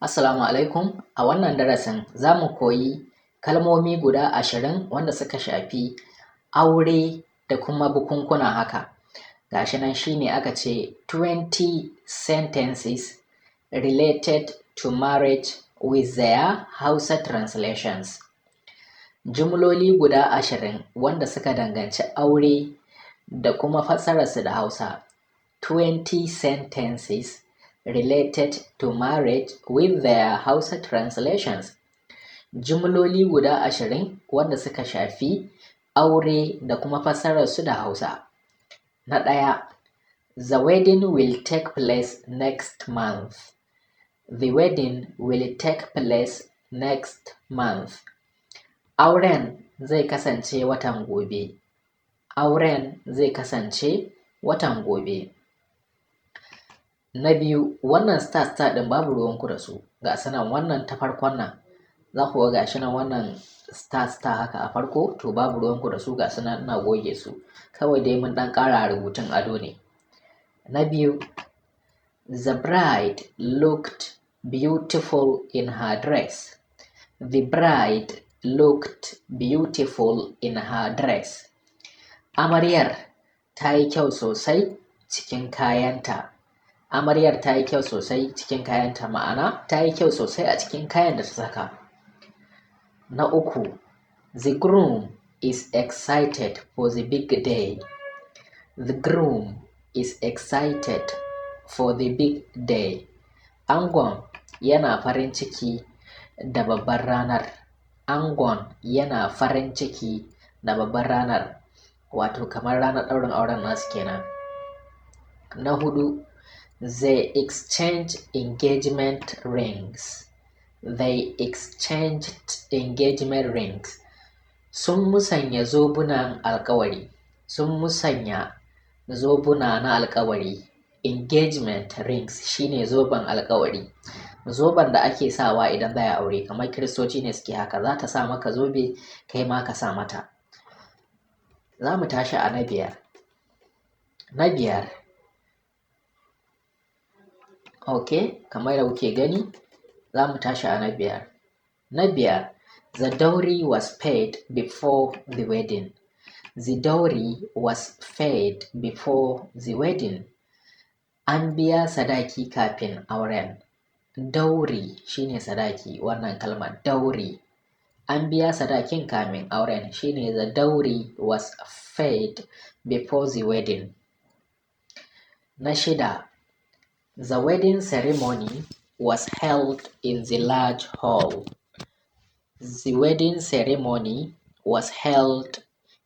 Assalamu alaikum. A wannan darasin za mu koyi kalmomi guda 20 wanda suka shafi aure da kuma bukunkuna haka. Ga shi nan shi ne aka ce 20 sentences related to marriage with their Hausa translations. Jumloli guda 20 wanda suka danganci aure da kuma fassararsu da Hausa. 20 sentences related to marriage with their Hausa translations. Jumloli guda 20 wanda suka shafi aure da kuma fassararsu da Hausa. Na ɗaya, the wedding will take place next month. The wedding will take place next month. Auren zai kasance watan gobe. Auren zai kasance watan gobe. Na biyu, wannan star star ɗin babu ruwanku da su. Ga su nan, wannan ta farkon nan. Za ku ga gashi nan, wannan star star haka a farko, to babu ruwanku da su, ga su nan ina goge su. Kawai dai mun ɗan ƙara rubutun ado ne. Na biyu, the bride looked beautiful in her dress. The bride looked beautiful in her dress. Amaryar ta yi kyau sosai cikin kayanta. Amaryar ta yi kyau sosai cikin kayanta, ma'ana ta yi kyau sosai a cikin kayan da ta saka. Na uku, the groom is excited for the big day. The groom is excited for the big day. Angon yana farin ciki da babbar ranar. Angon yana farin ciki da babbar ranar. Wato kamar ranar ɗaurin auren nasu kenan. Na huɗu, they exchanged engagement rings. They exchanged engagement rings. Sun musanya zobunan alkawari. Sun musanya zobuna na alkawari. Engagement rings shine zoben alkawari. Zoben da ake sawa idan za a yi aure, kamar Kiristoci ne suke haka, za ta sa maka zobe, kai ma ka sa mata. Za mu tashi a na biyar. Na biyar. Ok, kamar da kuke gani, za mu tashi a na biyar. Na biyar, the dowry was paid before the wedding. The dowry was paid before the wedding. An biya sadaki kafin auren. Dowry shine sadaki, wannan kalmar dowry. An biya sadakin kamin auren shine the dowry was paid before the wedding. Na shida, the wedding ceremony was held in the large hall. The wedding ceremony was held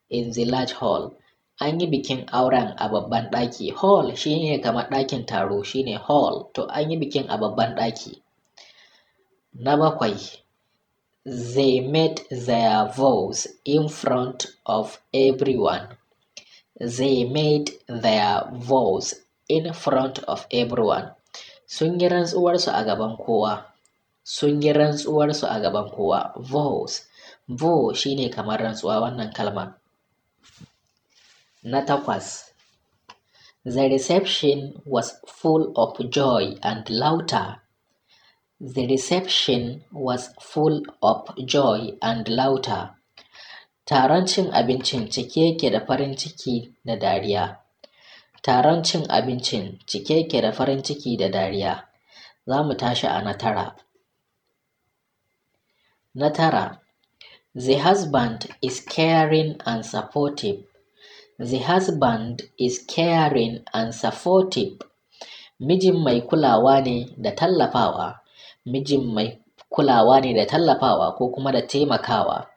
in the large hall. An yi bikin auren a babban ɗaki. Hall shine kamar ɗakin taro, shine hall. To, an yi bikin a babban ɗaki. Na bakwai, they made their vows in front of everyone. They made their vows in front of everyone. Sun yi rantsuwarsu a gaban kowa. Sun yi rantsuwarsu a gaban kowa. Vows. Vow shine kamar rantsuwa, wannan kalma. Na takwas, the reception was full of joy and laughter. The reception was full of joy and laughter. Taron cin abincin cike yake da farin ciki da dariya. Taron cin abincin cike yake da farin ciki da dariya. Za mu tashi a na tara. Na tara, the husband is caring and supportive. The husband is caring and supportive. Mijin mai kulawa ne da tallafawa. Mijin mai kulawa ne da tallafawa ko kuma da taimakawa.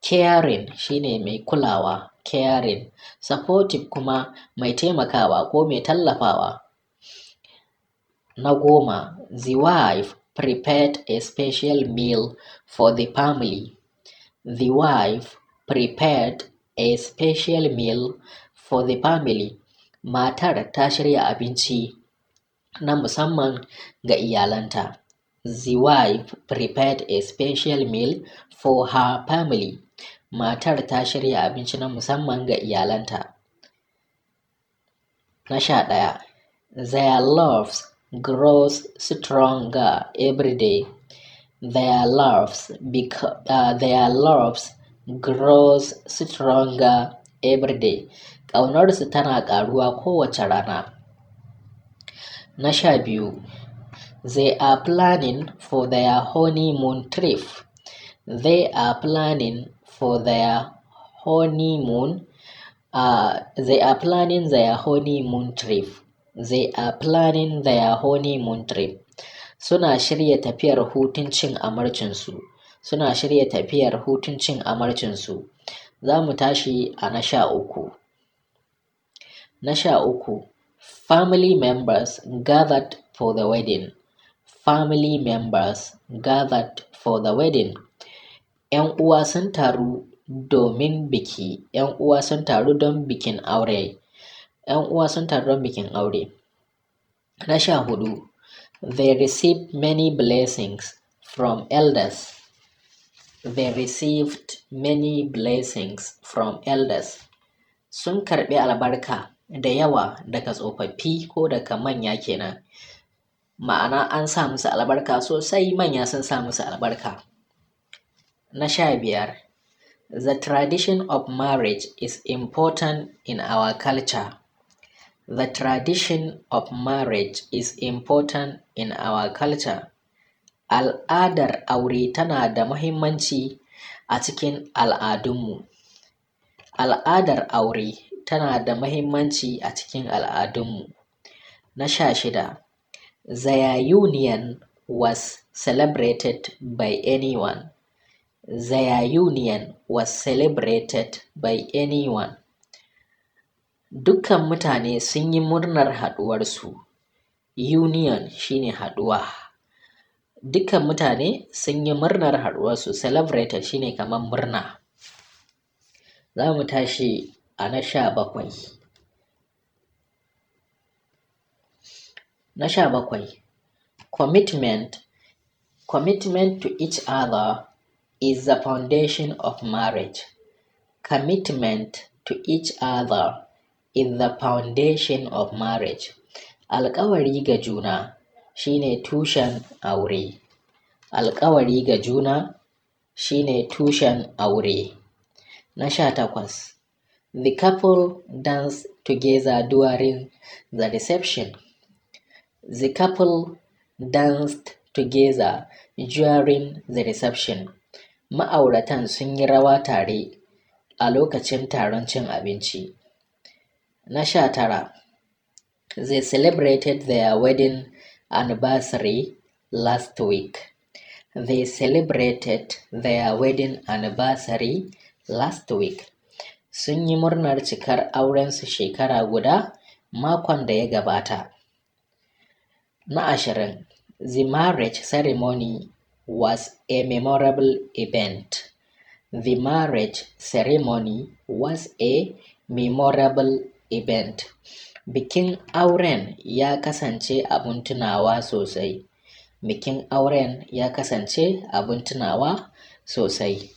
Caring shine mai kulawa, caring. Supportive kuma mai taimakawa ko mai tallafawa. Na 10, the wife prepared a special meal for the family. The wife prepared a special meal for the family. Matar ta shirya abinci na musamman ga iyalanta. The wife prepared a special meal for her family. Matar ta shirya abinci na musamman ga iyalanta. Na 11, their loves grows stronger every day. Their loves grows stronger every day. Ƙaunarsu tana ƙaruwa kowace rana. Na 12, they are planning for their honeymoon trip. They are planning for their honeymoon. They are planning their honeymoon trip. They are planning their honeymoon trip. Suna shirya tafiyar hutun cin amarcinsu. Suna shirya tafiyar hutun cin amarcinsu. Za mu tashi a na 13. Na 13, family members gathered for the wedding. Family members gathered for the wedding. ‘Yan uwa sun taru domin biki. ‘Yan uwa sun taru don bikin aure. ‘Yan uwa sun taru don bikin aure. Na 14, they received many blessings from elders. They received many blessings from elders. Sun karɓi albarka da yawa daga tsofaffi ko daga manya kenan. Ma'ana, an sa musu albarka sosai, manya sun sa musu albarka. Na 15, the tradition of marriage is important in our culture. The tradition of marriage is important in our culture. Al'adar aure tana da muhimmanci a cikin al'adunmu. Al'adar aure tana da muhimmanci a cikin al'adunmu. Na 16, their union was celebrated by anyone. Their union was celebrated by anyone. Dukkan mutane sun yi murnar haɗuwarsu. Union shine haɗuwa. Dukkan mutane sun yi murnar haɗuwarsu. Celebrated shine kamar murna. Za mu tashi a na 17. Na 17, commitment to each other is the foundation of marriage. Commitment to each other is the foundation of marriage. Alƙawari ga juna shine tushen aure. Alƙawari ga juna shine tushen aure. Na 18, the couple danced together during the reception. The couple danced together during the reception. Ma'auratan sun yi rawa tare a lokacin taron cin abinci. Na 19, they celebrated their wedding anniversary last week. They celebrated their wedding anniversary last week. Sun yi murnar cikar aurensu shekara guda makon da ya gabata. Na 20, the marriage ceremony was a memorable event. The marriage ceremony was a memorable event. Bikin auren ya kasance abun tunawa sosai. Bikin auren ya kasance abun tunawa sosai.